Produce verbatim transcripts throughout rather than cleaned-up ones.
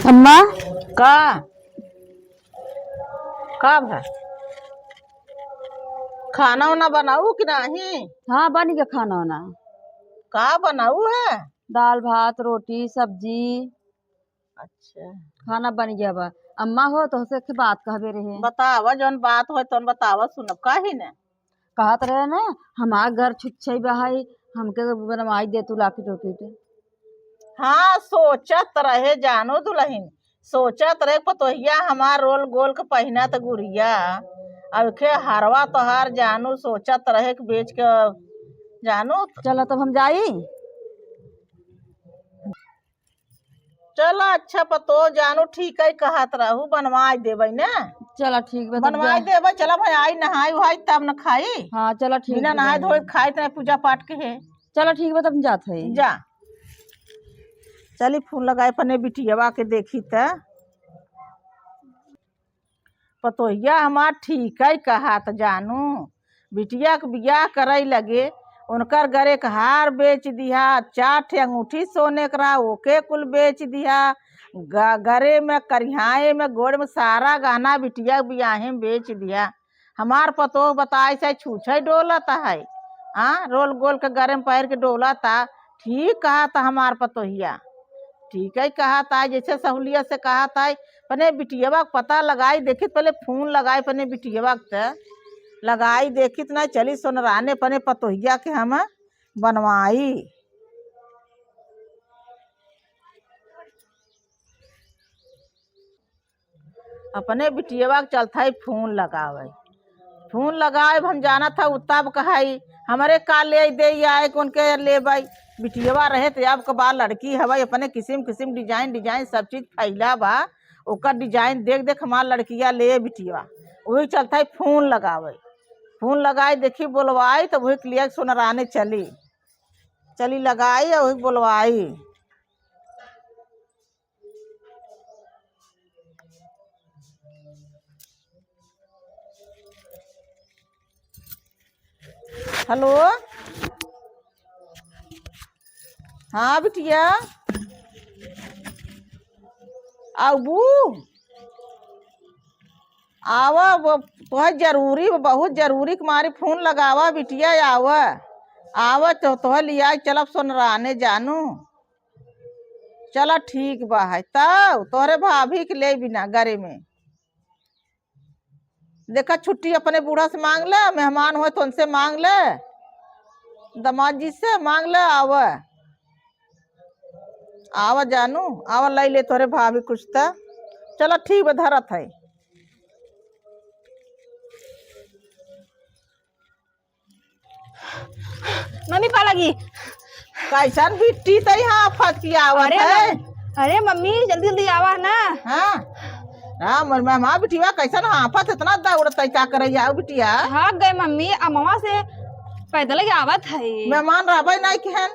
अम्मा। का? का भा? खाना वाना बनाऊ कि नाही? हाँ, बन गया खाना वाना। का बनाऊ है? दाल, भात, रोटी, सब्जी। अच्छा। खाना बन गया बा। अम्मा हो, तोहसे एक बात कहबे रहे। बतावा, जौन बात होय तौन बतावा, सुनब, काहे न? कहत रहे न, हमार घर छुच्छई बा है, हमके बनवाई दे तू लाकिट उकिट। हाँ, सोचत रहे जानू दुलहिन, सोचत रहे पतोहिया हमार रोल गोल के पहिनत गुरिया, अब खे हरवा तोहार जानू सोचत रहे कि बेच के जानू। चलो तब हम जाई। चला अच्छा पतो जानू, ठीक है कहत रहू, बनवाई देबै ना। चला ठीक बा, तब बनवाई जा। देबै, चला भाई, आई नहाई उहाई तब न खाई। हाँ, चला ठीक बिना बा, नहाए जाई। धोए खाई त नहीं, पूजा पाठ के है। चला ठीक बा, तब जात है। जा। चली फोन लगाए अपने बिटियवा के देखी त। पतोहिया हमार ठीक है कहत जानू, बिटिया के बियाह करे लगे, उनकर गरे के हार बेच दिहा, चार ठे अंगूठी सोने के रहा, ओके कुल बेच दिहा, ग-, गरे में, करिहाए में, गोड़ में सारा गहना बिटिया के बियाहे में बेच दिहा। हमार पतोह बताए से छूछे डोलत है, हाँ, रोल गोल के गरे में पहिर के डोलत है। ठीक कहत हमार पतोहिया, ठीक है कहत है, जैसे सहूलियत से कहत है। अपने बिटियवा के पता लगाई देखित, पहले फोन लगाई अपने बिटियवा के, त लगाई देखित ना, चली सोनराने अपने पतोहिया के हम बनवाई। अपने बिटियवा के चलत है फोन लगावे, फोन लगावे, हम जानत है उत्ता ब कहई, हमरे का ले दे आए, कौन के लेबै। बिटियवा रहे त अब के बा लड़की हवै, अपने किसिम किसिम डिजाइन डिजाइन सब चीज फैला बा, ओकर डिजाइन देख देख हमार लड़किया ले बिटियवा, वही चलत है फोन लगावे। फोन लगाई देखी बोलवाई, तब वही के लिए सोनराने चली, चली लगाई और वही बोलवाई। हेलो, हाँ बिटिया, आउबू? आवा, वो तोहे जरूरी, बहुत जरूरी के मारे फोन लगावा बिटिया, आवा, आवा तो तोहे लिया चलब सोनराने जानू। चला ठीक बा है, तब तोहरे भाभी के ले बिना घरे में। देखा छुट्टी अपने बूढ़ा से मांग ले, मेहमान होए तो उनसे मांग ले, दामाद जी से मांग ले, आवा, आवा जानू, आवा लाई ले तोहरे भाभी कुछ त। चला ठीक बा, धरत है। मम्मी, पाँव लागी। कैसन बिट्टी तई हाफत की आवत अरे है? मम-, अरे मम्मी, जल्दी जल्दी आवा ना। हाँ। हाँ, मोर मम्मा बिटिया कैसन हाफत, इतना दौड़त है, का करे आओ बिटिया? भाग गए मम्मी, अमवा से पैदल ही आवत है। मेहमान रहबे नहीं केहन?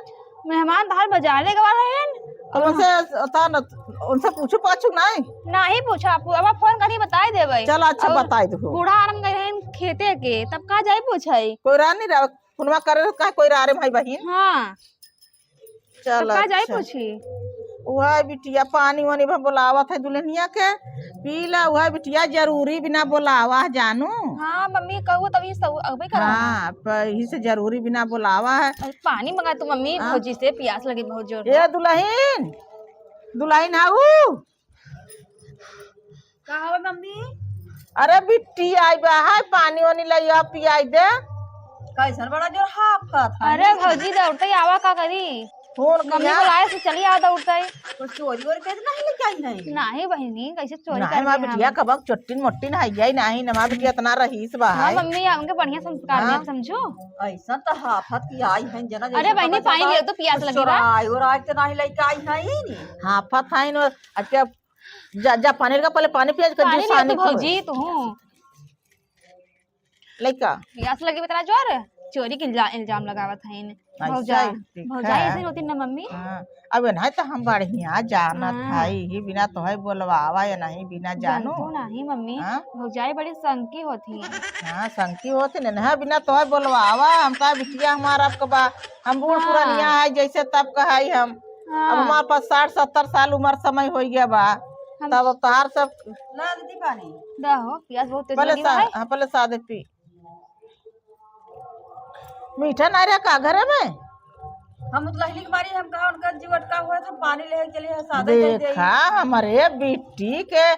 मेहमान तहार बाजारे गवा रहेन। अब उनसे, ता न, उनसे पूछू पाछू नहीं? नहीं पूछा, पु-, अब फोन करी बताई देबै। चल अच्छा, और बताई दो। बूढ़ा आराम गए रहेन खेते के, तब का जाई पूछाई? कोई राह नहीं रहा, फोनवा करे रहो, काहे कोई रहा रे भाई बहिन? हाँ। चल तब का जाई अच्छा। पूछी? वह बिटिया पानी वानी भा बोलावत है दुल्हनिया के, पी ला। वह बिटिया जरूरी बिना बोलावा है जानू। हाँ मम्मी, कहू तभी सब अबे करा। हाँ, प-, यही से जरूरी बिना बोलावा है। अरे पानी मंगा तू मम्मी, हाँ। भौजी से प्यास लगे बहुत जोर। ए दुल्हन, दुल्हन आऊ। का हवे मम्मी? अरे बिट्टी आई बा है, पानी वानी लइया पियाई दे। कैसन बड़ा जोर हाफत है। अरे भौजी, दौड़ते ही आवा का करी? फोन मम्मी किया? बुलाए से चली आवा दौड़ते ही। तो चोरी वोरी के तो नहीं लेके आई है? नहीं बहिनी, कैसे चोरी नहीं, करके हमार बिटिया हम कबक चोट्टिन मोट्टिन है, यही नहीं, हमार बिटिया इतना रहीस बा हाँ है। मम्मी, हमके बढ़िया संस्कार हाँ। दे, समझो। ऐसा तो हाफत की आई है, जना अरे जैसे बहिनी, पता पानी चला ले तो, पियास लगी बा। चोराई वोराई तो नहीं लेके आई है ही नहीं। हाफत है न, अच्छा, जा, जा, पानी लेके पहले पानी पिया, पानी जूस ले आने तो की। भौजी, तू। लइका। प्यास लगी बा इतना जोर, चोरी के इल्जा-, इल्जाम लगावत हईन। ऐसा भौजा-, ही ठीक भौजाई है। ऐसे होती ना मम्मी। हाँ, अब नहीं तो हम बढ़िया जानत हाँ। हई, ही बिना तोहे बोलवावा या नहीं बिना जानू। जानतू नहीं मम्मी, हाँ? भौजाई बड़ी संकी होती। हाँ, संकी होती न, नहीं बिना तोहे बोलवावा, हम का बिटिया हमार अब के बा, हम बूढ़ हाँ। पुरनिया है जैसे तब का है हम। हाँ। अब हमार पास साठ सत्तर साल उम्र समय हो गया बा। हम तब अब तोहार सब ला दीदी पानी। दा हो, पियास बहुत तेज पहले लगी सा-, है। हाँ, पहले सादे पी। मीठा ना रहा का घरे में? हम उतलहली के मारी, हम कहा उनका जीव अटका हुआ था, पानी लेके चली है, सादा जल दे। देखा, हमरे बिट्टी के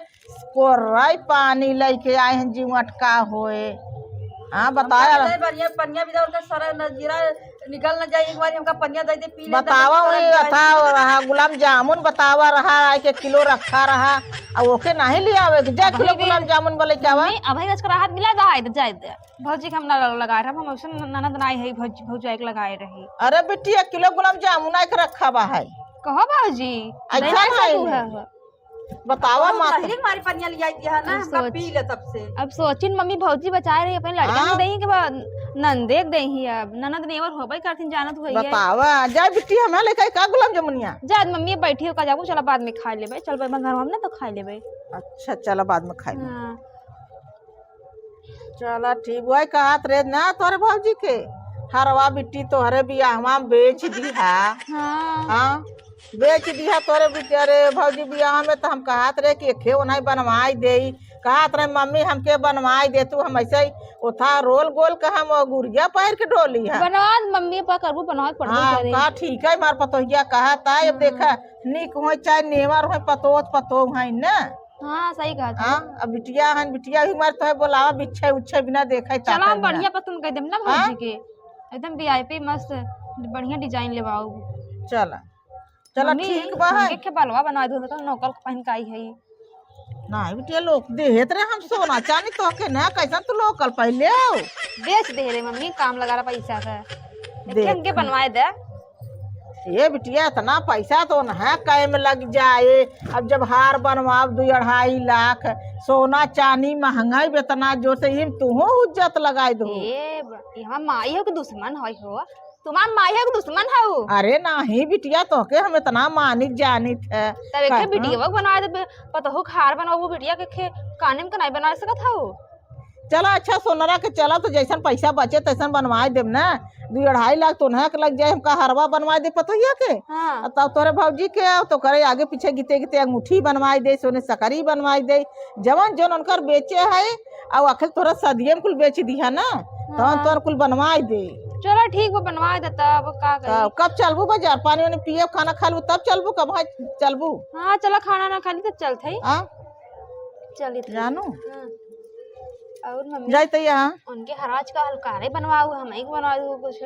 कोर्राई पानी लेके आए हैं, जीव अटका होए। हाँ, बताया। दे बढ़िया पनिया भी दे, उनका सारा नजीरा निकल न जाए, एक बार हमका पनिया दे दे, पी ले, बतावा, दे, वही सरक जाए। था, रहा गुलाब जामुन, बतावा रहा, एक एक किलो रखा रहा, आ ओके नहीं ले आवे, जा अबही किलो भी गुलाब जामुन बोले के आवा। मम्मी, अबही उसका राहत मिला, जाए दे, जाए दे। भौजी के हम ना लगाए रहे, हम अइसन ननद नाई है, भौज-, भौजाई के लगाए रही। अरे बिट्टी, एक किलो गुलाब जामुन आके रखा बा है। कहो भौजी, अच्छा देना भाई सब ने। हुआ है। बतावा बहुत माता। पहले हमारी पनिया लिया दिया है ना, अब हमका सोच। पी ले तब से। अब सोचिन मम्मी, भौजी बचाए रही अपने लड़का हाँ। के देही के बाद नंदे के देही, अब ननद नेवर होबे करथिन, जानत होइए। बतावा, जा बिट्टी, हमें लेके का गुलाब जामुनिया? जा मम्मी बैठी हो का जाबू, चला बाद में खा लेबे, चल भाई घर हम ना तो खा लेबे। अच्छा, चला बाद में खा लेबे। हाँ। चला ठीक, वही कहत रहे ना तोहरे भौजी के, हरवा बिट्टी तोहरे बियाहवा में बेच दिहा। हाँ। हाँ, बेच दिहा तोहरे बिट्टी, अरे भौजी बियाह में तो हम कहत रहे कि एके ओनाई बनवाई देई, कहत रहे मम्मी हमके बनवाई दे तू, हम ऐसे ही ओथा रोल गोल के हम गुरिया पहिर के डोली है। बनवा दे मम्मी, पा करबू बनवा पड़बे हाँ, करे। कहा ठीक है, मार पतोहिया कहत है, अब हाँ। देखा नीक होए चाहे नेवर होए, पतोह त पतोह है ना। हाँ, सही कहत है। हाँ, अब बिटिया हन, बिटिया भी मार तोहे बोलावा, बिच्छे उच्छे बिना देखे चला, ताकत हम ना। बढ़िया पसंद कर देम ना हाँ? भौजी के, एकदम वीआईपी मस्त, बढ़िया डिजाइन लेवाऊ। चला, चला, मम्मी, ठीक बा है। हमके के बलवा बनवा दो, तो नौकर के पहन के आई है। नहीं बिटिया, लोग देहत रहे हम सोना चांदी तोहके ना, कैसन तू लोकल पहले हो? बेच दे रे मम्मी, काम लगा रहा पैसा का। देख। देखे हमके बनवाए दे। ए बिटिया, इतना पैसा तो ना काहे में लग जाए। अब जब हार बनवाब दुई अढ़ाई लाख, सोना चांदी महंगाई बे इतना जोर से, इम तुहू उज्जत लगाई दो। ए ब-, ये हमार माई हो के दुश्मन होई हो? तुम्हार माई हो के दुश्मन हो? अरे नाही बिटिया, तोहके हम इतना मानित जानित है। तब एक कह-, बिटिया के बनवा दे, पतोहू के हार बनवाबू बिटिया के खे-, काने में के नहीं बनवा सकत हो? चला अच्छा, सोनरा के चला, तो जैसन पैसा बचे तैसन बनवाए देब ना। दुई अढ़ाई लाख तो उन्हें के लग जाए, हमका हरवा बनवाए दे पतोहिया के। हाँ। आ तब तोरे भौजी के, आ तो करे आगे पीछे गीते गीते अंगूठी बनवाए दे, सोने सकरी बनवाए दे, जवन जवन उनकर बेचे है, आ आखिर तोरा सदिये में कुल बेच दिहा ना, तवन हाँ। तोर कुल बनवाए दे। चला ठीक बा, बनवाए दे तब का करी। तब कब चलबू बाजार, पानी वानी पियब, खाना खा लू तब चलबू, कब चलबू? हाँ चला, खाना ना खा ली तब चलत है। हाँ? चलित है। जानू? हाँ। और मम्मी? जाइत है यहाँ। उनके हराज का हलकारे बनवाऊ, हम ही बनवा दू कुछ।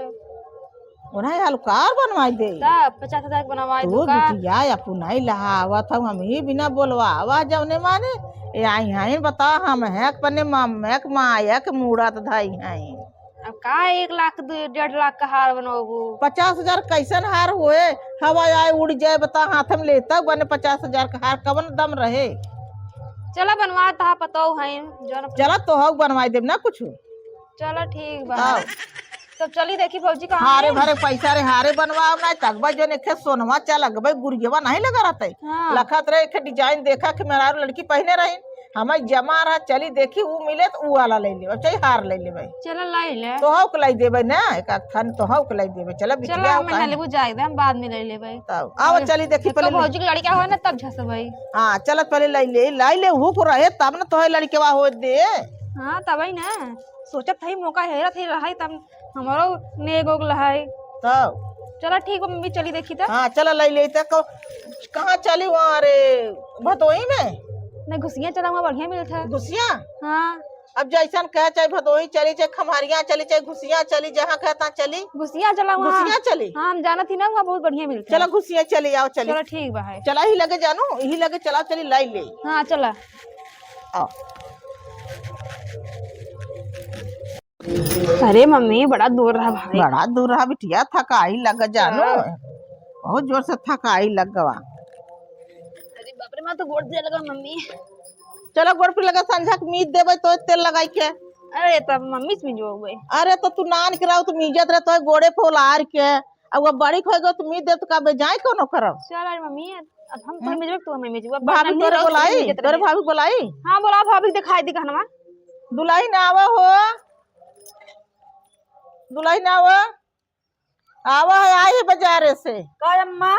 उन्हें हलकार बनवाई दे। तब पचास हजार के बनवाई तू दू का? बिटिया, अपू नहीं लहावत हऊ, हम ही बिना बोलवावा जौने माने। ए आई हैं, बता, हम हैं अपने मम्मे के माया के मूड़त धई हैं। अब का एक लाख, दू, डेढ़ लाख का हार बनवाबू? पचास हजार कैसन हार होए? हवा आए उड़ जाए, बता, हाथ में लेता बने पचास हजार का हार, कवन दम रहे? चला बनवा, तहा पतोह है, जौन अपने चला, तोहू बनवाई देब ना कुछ। चला ठीक बा। हाँ। तब चली देखी भौजी कहाँ हारे है? भरे पैसा रे, हारे बनवाओ ना, तकबा जौन एक सोनवा चा लगबे, गुरियवा नहीं लगा रहते। हाँ। लखत रहे, एक डिजाइन देखा कि मेहरारू लड़की पहने रही, हमें जमा रहा, चली देखी, ऊ मिले तो ऊ वाला ले लेबे, चाहे हार ले लेबे। चला लाई ले। तोहू के लाई देबे ना, एक आध थान तोहू के लाई देबे। चला बिटिया चला, हो हम कहाँ? ना लेबू, जाए दे, हम बाद में ले लेबे। तब आओ, अरे, चली देखी तो पहले ले। भौजी के लड़का हो ना, तब झसबे। हाँ, चलत पहले लाई ले, लाई ले, हु को रहे तब ना तोहे लड़केवा हो दे। हाँ, तबही ना। सोचत हई, मौका हेरत ही रहई, तब हमरो नेग ओग लहई। तब? चला ठीक बा, मम्मी, चली देखी त। हाँ, चला, लई लेई त। क-, कहाँ चली वहाँ रे, भदोही में? नहीं, घुसिया चला, वहाँ बढ़िया मिलत है। घुसिया? हाँ। अब जैसन कहे, चाहे भदोही चली, चाहे खम्हरिया चली, चाहे घुसिया चली, जहाँ कहे तहाँ चली। घुसिया चला वहाँ। घुसिया चली? हाँ, हम जानत ही ना, वहाँ बहुत बढ़िया मिलत है। चला, घुसिया चली, आओ, चली। चला, ठीक बा है। चला, ही लगे जानू, ही लगे चला, चली, लाई ले। हाँ, चला। आओ। अरे मम्मी, बड़ा दूर रहा भाई। बड़ा दूर रहा बिटिया, थकाई लग जानो। हाँ। बहुत जोर से थकाई लग गवा। अरे बाप रे, मैं तो गोड़ दे लगा मम्मी। चलो गोड़ पे लगा, संझा के मीज देबे तो तेल लगाई के। अरे तब मम्मी से मिजवाओगे। अरे तो तू नान के रहो, तू मीजत रहे तो गोड़े पे उलार के। अब वो बड़ी खोई गो, तू मीज दे तो का बे जाए कोनो करब। चल अरे मम्मी, अब हम तो हम्म। मिजबे, तू हमें मिजबू। अब भाभी ना तोरे रहो, बोलाई, मिजत तोरे रहे। भाभी बोलाई। हाँ बोला, भाभी दिखाई दी कहनवा। दुल्हन आवा हो। दुल्हन आवा, आवा है, आई है बाजारे से। का अम्मा?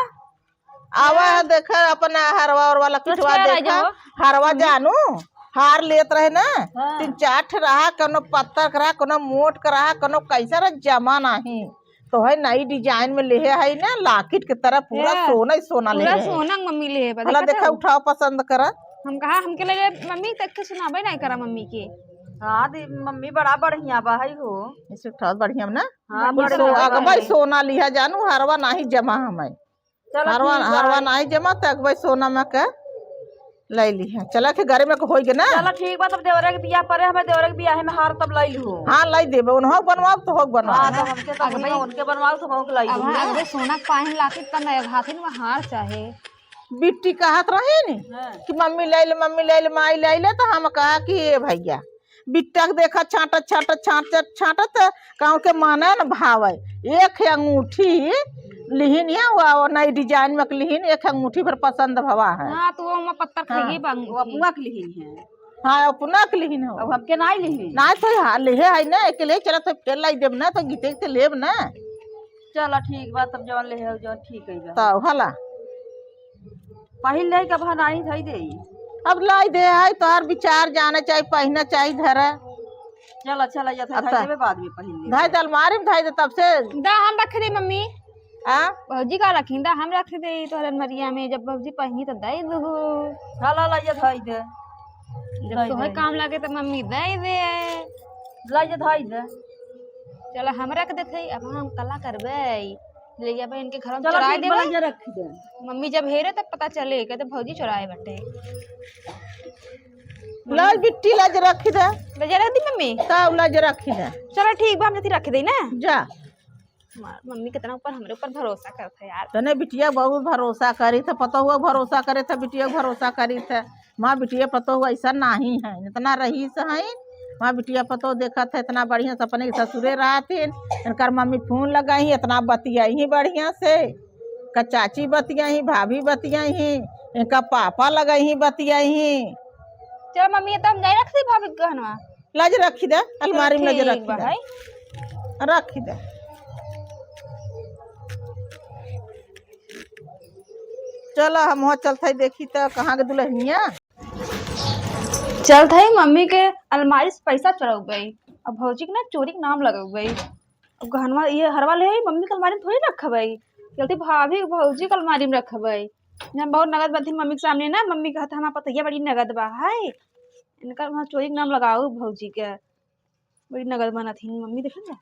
आवा है, देखा अपना हरवा उरवा लखिठवा, देखा, हरवा जानू, हार लेत रहे ना, हाँ। तीन चार ठे रहा, कोनो पत्थर के रहा, कोनो मोट के रहा, कोनो कैसा रहा, जमा नाही। तो है नई design में लेहे है ना, locket के तरह पूरा सोना ही सोना लेहे है। सोना मम्मी लेहे बा, भला देखा, उठाओ, पसंद करा। हम कहा, हमके लगे मम्मी तक के सुनाबे नहीं करा मम्मी के। हाँ दी, मम्मी बड़ा बढ़िया बा है हो। इसे उठाओ बढ़िया ना। हाँ, कुल बढ़िया सो-, बा। अगबई सोना लिहा जानू, हरवा नाही जमा हमें। चलो हरवा, ठीक बा। हरवा नाही जमा, त अगबई सोना में के लै लिहा। चला के घरे में के होई गे ना। चलो ठीक बा, तब देवरे के बियाह परे हमें, देवरे के बियाह में हार तब लै लिहो। हाँ, लै देबे, उन्हों बनवाओ तो हो बनवाओ। हाँ, तो हमके तो अगबई, उनके बनवाओ तो हम लै अब लिहो। हाँ, अगबई सोना के पाहिन लाती तब मैं हाथिन में हार चाहे। बिट्टी कहत रही नी हाँ। कि मम्मी लै ले, मम्मी लै ले, माई लै ले, तो हम कहा कि ए भैया, बिट्टा के देखा छाटत, छाटत, छाटत, छाटत, कहूँ के माने न भावे। एक है अंगूठी लिहिन है, वो, वो नई design में के लिहिन, एक है अंगूठी भर पसंद भवा है। हाँ, तो वो हमार पत्थर हाँ। खाइए बा वो अंगूठी। अपना के लिहिन है। हाँ, अपना के लिहिन हो। अब हमके नाई लिहिन। नाई तो हाँ, लिहे है ना, एक ले चला तो फेर लाई देब ना, तो गीते के लेब ना। चला ठीक बा, तब जवन लिहे हो, जवन ठीक है बा। तो हला। पहिन ले के भनाई धई देई। अब लाई दे है, तोहर विचार जाने चाही, पहिना चाही, धरा। चला, चला, या धई अब धई त देबे, बाद में पहिन ले। धई दे, अलमारी में धई दे, तब से। दा, हम रख दे, मम्मी। आ? भौजी का रखी? दा, हम रख दे तोहर अलमारिया में, जब भौजी पहिनी तो दे दू। चला, ला, या धई दे। जब धई तोहे दे। काम लागे तो मम्मी दे दे। ला, या धई दे। चला, हम रख देते, अब हम कला करबे। ले जाबे इनके घर में चलो, चोराए ठीक बा, देबे। लइजा रख दे। मम्मी जब हेरे तब पता चले, कहते भौजी चोराए बाटे। लाज बिट्टी लाज रख दे। लइजा रख दी मम्मी? तब लाज रख दे। चलो ठीक बा, हम जल्दी रख दे ना। जा। हमार मम्मी कितना ऊपर, हमरे ऊपर भरोसा करत है यार। तने बिटिया बहुत भरोसा करी थे, पतोहुआ भरोसा करे थे, बिटिया भरोसा करी थे। हमार बिटिया पतोह ऐसा नाही है, इतना रईस है। हमार बिटिया पतोह देखत है इतना बढ़िया से अपने ससुरे रहथिन। इनकर मम्मी फोन लगाई, इतना बतियाई ही बढ़िया से। का चाची बतियाई, भाभी बतियाई ही, इनका पापा लगाई ही बतियाई ही। चलो मम्मी, ये तो हम नहीं रख दी भाभी के गहनवा। लाज रखी दे, अलमारी में लाज ठीक रखी बा दे। है। रखी दे। चला, हम वहाँ चलत हई, देखी त कहाँ के दुल्हनिया। चलत हई, मम्मी के अलमारी से पैसा चोरउबे। अब भौजी के ना चोरी के नाम लगउबे। अब गहनवा, ये हरवा ले आई, मम्मी के अलमारी में थोड़ी रखबे। चलती भाभी, भौजी के अलमारी में रखबे। जब बहुत नगद बनथिन मम्मी के सामने ना, मम्मी कहत, "हमार पतोहिया बड़ी नगद बा, हाय। इनका वहाँ चोरी के नाम लगाउ भौजी के।" बड़ी नगद बनत ही मम्मी, देखा ना,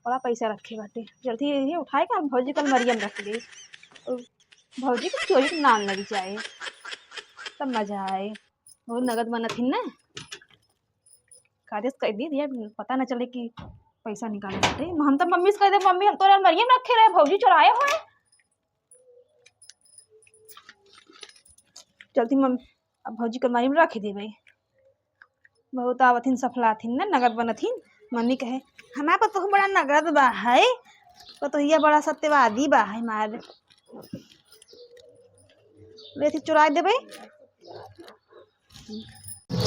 बड़ा पैसा रखे बाटे। जल्दी ये उठाए के भौजी के अलमारिया में रख दे। और भौजी के चोरी के नाम लग जाए, तब मजा आए। बहुत नगद बनत ही ना, कायदे से कह दी दिया, पता ना चले कि पैसा निकाले बाटे। हम तो मम्मी से कह दे, "मम्मी, हम तोरे अलमारिया में रखे रहे, भौजी चुराए होए।" चलती मम्मी, अब भौजी के अलमारी में रख देबे। बहुत आवथिन, सफलाथिन ना, नगद बनथिन। मम्मी कहे, "हमार पतोह बड़ा नगद बा है, पतोहिया बड़ा सत्यवादी बा है हमार।" लेती चुराए देबे।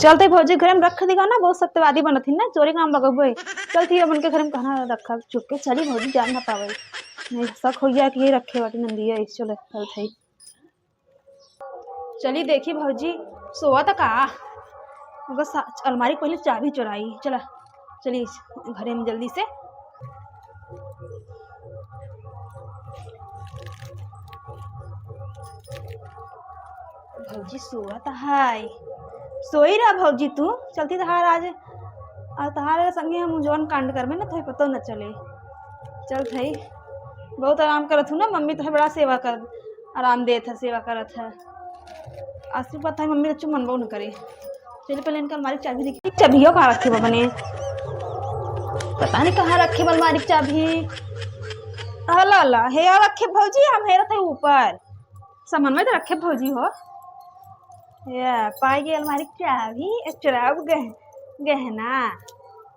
चलते भौजी के घरे में रख देगा ना, बहुत सत्यवादी बनथिन ना, चोरी काम लगबे। चलती अब उनके घरे में कहना रखा, चुपके चली भौजी जान ना पावे, नहीं शक हो गया कि ये रखे बाटे नंदिया, इस चले चलते ही। चली देखी भौजी सोवा त का, मगर सा-, अलमारी पहले चाबी चुराई। चला चली घरे में जल्दी से। भौजी सोवा त हाय, सोई रहा भौजी तू, चलती तहार आज, और तहार संगे हम जौन कांड करबे ना, तोहे पतो न चले। चल थई, बहुत आराम करत हूँ ना, मम्मी तोहे बड़ा सेवा कर, आराम देत है, सेवा करत है। आज से पता है मम्मी अच्छू मनबो न करे। चलिए पहले इनका अलमारी की चाबी देखी, चाबियो कहाँ रखे बा बने, पता नहीं कहाँ रखे बा अलमारी की चाबी। हला ला, हे रखे भौजी, हम हेरत है ऊपर। सामान में तो रखे भौजी हो। या, पाई गई अलमारी की चाबी, ए, चुराऊ गह-, गहना।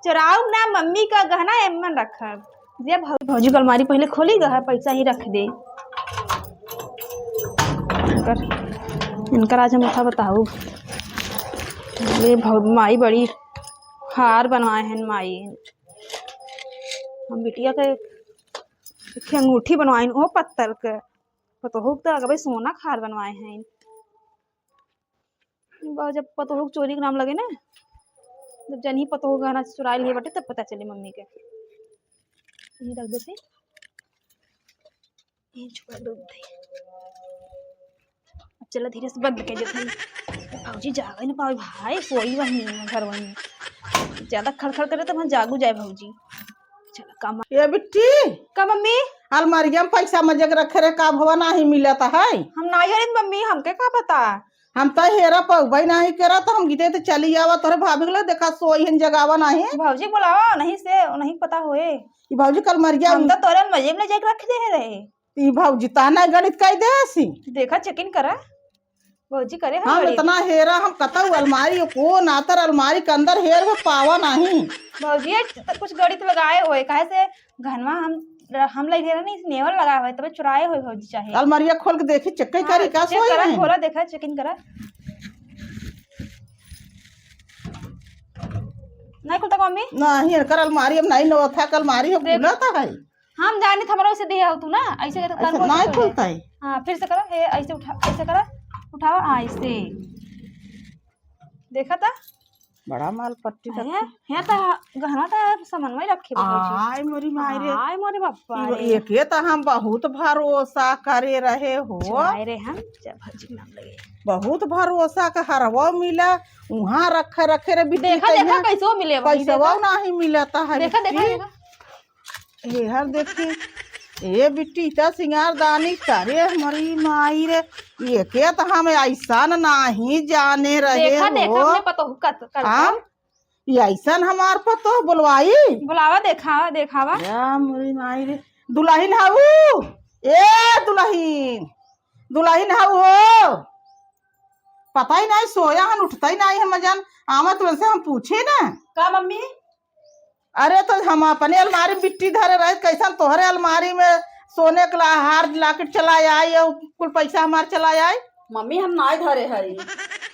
चुराऊ ना, मम्मी का गहना एमन रखब। ये भौ-, भौजी का अलमारी पहले खोली गह, पैसा ही रख दे। इनकर, इनकर आज हम माथा बताऊ। ये भौ-, माई बड़ी हार बनवाए हैं माई। हम बिटिया के एक अंगूठी बनवाइन, ओ पत्थर के। पतोहू के तो लगबे सोना खार बनवाए हैं। बाबू, जब पतोहू के चोरी के नाम लगे ना, जब जनही पतोहू गहना चुराए लिए बाटे, तब पता चली मम्मी के। यहीं रख देते, यहीं छुपा देते। अब चला धीरे से बंद कर देते। भौजी जागे ना पावे भाई, सोई वहीं घर वहीं। ज्यादा खड़खड़ करे तो वहाँ जागू जाए भौजी। चला, का म- ए बिट्टी, का मम्मी? अलमारिया में पैसा मजे के रखे रहे, का भवा नाही मिलत है? हम नाही जानित मम्मी, हमके का पता? हम तो हेरा पउबे नाही करा, तो हम गीते तो चली आवा, तोरे भाभी के लगे देखा सोई हन, जगावा नाही। भौजी बोलावा, नहीं से, नहीं पता होए। ई भौजी कल मर गया। हम तो तोरे अलमारिया में ले जाके रख दे रहे। ई भौजी ताना गणित कई दे हसी। देखा, चेकिंग करा। भौजी करे हम हम गणित। इतना हेरा, हम कतऊ अलमारी को नातर अलमारी के अंदर हेर में पावा नाही। भौजी, ये तो कुछ गणित लगाए होए, काहे से घनवा हम, हम लगे रहे नहीं, नेवर लगा हुआ है, तबे चुराए होए भौजी चाहे। अलमारिया खोल के देखी, चेक कई हाँ, करी का चेक सोई करा, है? खोला देखा, चेकिंग करा। नहीं खुलता का मम्मी? नहीं, इनकर अलमारी हम नहीं नवा था, अलमारी हम देख। खुला था है। हम जानी था, हमरा वैसे दिया हो तू ना, ऐसे करके ऐसे कान खोल नहीं के खोले। खुलता है। हाँ, फिर से करो, ये ऐसे उठा, ऐसे करो, उठाओ, हाँ, ऐसे। देखा था? बड़ा माल पट्टी है, रखी। है तो गहना तो समन्वय रखे बा भौजी। आय मोरी माय रे। आय मोरे बापा ई रे। एके तो हम बहुत भरोसा करे रहे हो। चुराए रहे हम, जब भौजी के नाम लगे। बहुत भरोसा के हरवा मिला, उहाँ रखे रखे रे बिट्टी देखा, तैया। देखा, कैसो मिले भाई, पैसवा देखा। नाही मिलता है देखा, देखा, बिट्टी। देखा। ये हर देखी, ए बिट्टी, इतना सिंगारदानी करे, हमारी माई रे, ये के तो हम ऐसा नाही जाने रहे देखा, देखा, हो। अपने पतोहू का, का, हाँ? का? ये ऐसन हमार पतोह बोलवाई? बुलावा, देखावा, देखावा। या मोरी माई रे, दुलहिन हऊ, ए दुलहिन, दुलहिन हऊ हो? पता ही नाही, सोया हन, उठता ही नाही हम, जन आवा तुरंत से हम पूछे ना। का मम्मी? अरे, तो हम अपने अलमारी में बिट्टी धरे रहे, कैसन तोहरे अलमारी में सोने के ला-, हार लॉकेट चला आई, और कुल पैसा हमार चला आई? मम्मी, हम नाई धरे हई,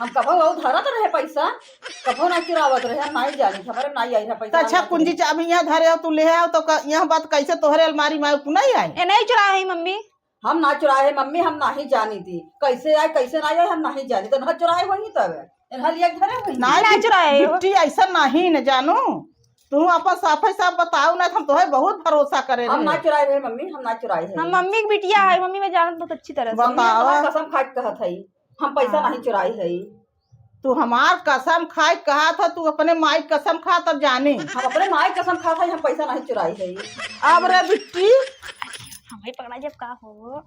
हम कभो वो धरत रहे पैसा, कभो ना चुरावत रहे, हम नाई जानी, हमारे नाई आई रहा पैसा, तो अच्छा, हम नाई कुंजी चुराई। चाबी यहाँ धरे हो, तू ले आओ, तो क-, यहाँ बात कैसे तोहरे अलमारी में आए, तू नहीं आई? ए, नहीं चुराए हई मम्मी। हम ना चुराए है मम्मी, हम नाही जानी थी, कैसे आए, कैसे ना आए, हम नाही जानी। तो ना चुराए होई तब, इन्हा लिया के धरे होई। नाही ना बि-, चुराए हो। बिट्टी ऐसा नाही न जानू, तू अपन साफे साफ बताओ ना, हम तोहे बहुत भरोसा करे हम रहे। ना चुराए रहे मम्मी, हम ना चुराए है। हम मम्मी के बिटिया है, मम्मी मैं जानत बहुत अच्छी तरह से। मम्मी, हम बतावा। तोहार कसम खा के कहत हई, हम पैसा हाँ। नाही चुराए हई। तू हमार कसम खाए कहा था, तू अपने माई कसम खा तब जाने। हम अपने माई कसम खा था, हम पैसा नाही चुराई है। अब रे बिट्टी। हमें पकड़ा जब का हो।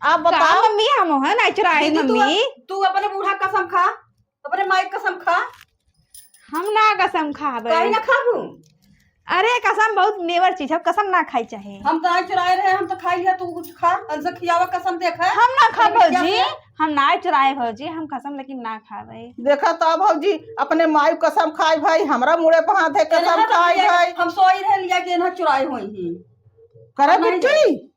आप का बताओ। मम्मी, हम है ना चुराए दीदी, तू मम्मी। अप-, तू अपने बूढ़ा कसम खा, अपने माई कसम खा। हम ना कसम खाबे। काहे ना खाबू? अरे, कसम बहुत नेवर चीज है, कसम ना खाई चाहे। हम तो आज चुराए रहे, हम तो खाई लिया, तू कुछ खा, हमसे खियावा कसम, देखा। हम ना खाब अरे, बिटिया भौजी, से। हम ना चुराए भौजी, हम कसम लेकिन ना खाबे। देखा तो भौजी, अपने माई कसम खाई भाई, हमरा मुड़े पे हाथ है, कसम एनहा तो खाई लिया, भाई। हम सोई रहे लिया कि एनहा चुराए होई ही। करे हम नहीं बिट्टी?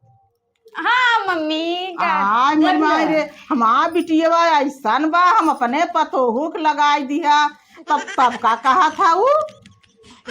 हाँ, मम्मी, का? आय, मेरी जब माई रे, हमार बिटियवा ऐसन बा, हम अपने पतोहू के लगाई दिया, तब, तब का कहा था ऊ?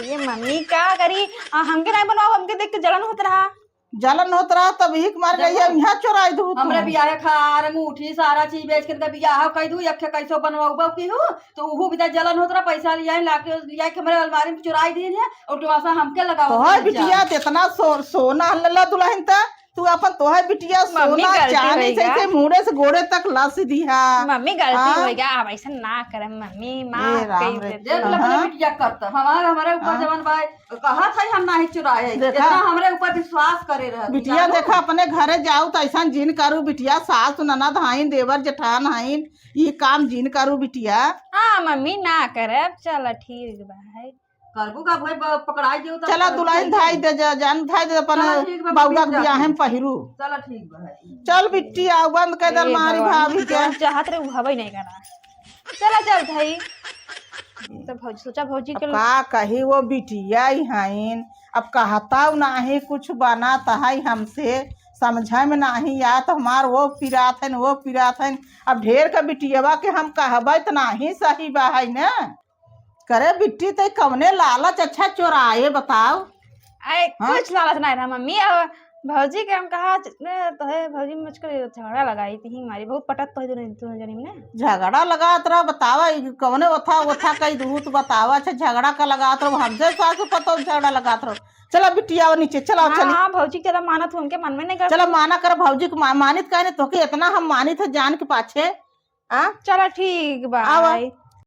ये मम्मी का करी? आ, हमके नहीं बनवाओ, हमके देख के जलन होत रहा। जलन होत रहा, तब ही के मार गई है, जलन? यहाँ चोराई दू तू। हमरे बियाहे खार, अंगूठी, सारा चीज बेच के इनका बियाह कई दू, एक ठे कैसो बनवाऊ बा की हूँ, तो उहू बिदा जलन होत रहा, पैसा लिया, लाके, लिया के हमरे अलमारी में चुराई दीन है, और टुआसा हमके लगावा तोहर बिटिया। बिटिया त इतना सो-, सोना लल्ला दुल्हन त, तू अपन तोहर बिटिया मम्मी, सोना गलती चांदी होइगा। जैसे मुड़े से गोड़े तक लस दिहा। मम्मी, गलती हाँ? होइगा, अब ऐसा ना करम मम्मी, माफ ए राम कई रे। दे। देख ले अपने हाँ। बिटिया करत, हमार, हमारे ऊपर हाँ। जवन बा, कहत है हम नाही चुराए, देखा। इतना हमरे ऊपर विश्वास करे रहत, बिटिया जानू? देखा, अपने घरे जाऊ त ऐसा जिन करू बिटिया, सास ननद हईन, देवर जेठान हईन, ई काम जिन करू बिटिया। हाँ मम्मी, ना करब, चल ठीक बा है। करबू का भाई, ब-, पकड़ाई देऊ तब चला, कर दुल्हन ठीक धाई है। दे जा, जान धाई दे, अपन चला, ठीक बा, बउआ मम्मी, के बियाहे में जाते। पहिरू। चला, ठीक बा, है। चल बिट्टी, आओ, बंद कर दे ए अलमारी भगवान, भाभी के। जौन चाहत रहे, उ हबे नहीं करा। चला, चल धाई। तो भौजी, सोचा भौजी अब के का कही, वो बिटिया ही हईन, अब कहता नाही कुछ बनात है हमसे, समझे में नाही आत, हमार वो पिरात है, वो पिरात है। अब ढेर का बिटियवा के हम कहबे त नाही सही बा है न। करे बिट्टी, ते कवने लालच अच्छा चोराए बताओ? अरे, हाँ? कुछ लालच नहीं रहा मम्मी। अब भौजी के हम कहा, ने तो है, भौजी मुझको झगड़ा लगाई थी मारी, बहुत पटत तो है दोनों, दोनों जनी में। झगड़ा लगात रहो, बतावा, ई कौने ओथा, ओथा कई दूत बतावा, अच्छा, झगड़ा का लगात रहो, हमसे सासू पतोह झगड़ा लगात रहो। चला बिटिया, आओ नीचे, चला, हाँ, चली। हाँ, भौजी के चला मानत हूँ, उनके मन में नहीं कर चला, माना कर भौजी के, मा-, मानित काहे नहीं, तोके इतना हम मानित है जान के पाछे। हाँ? चला, ठीक बा, आवा। आई।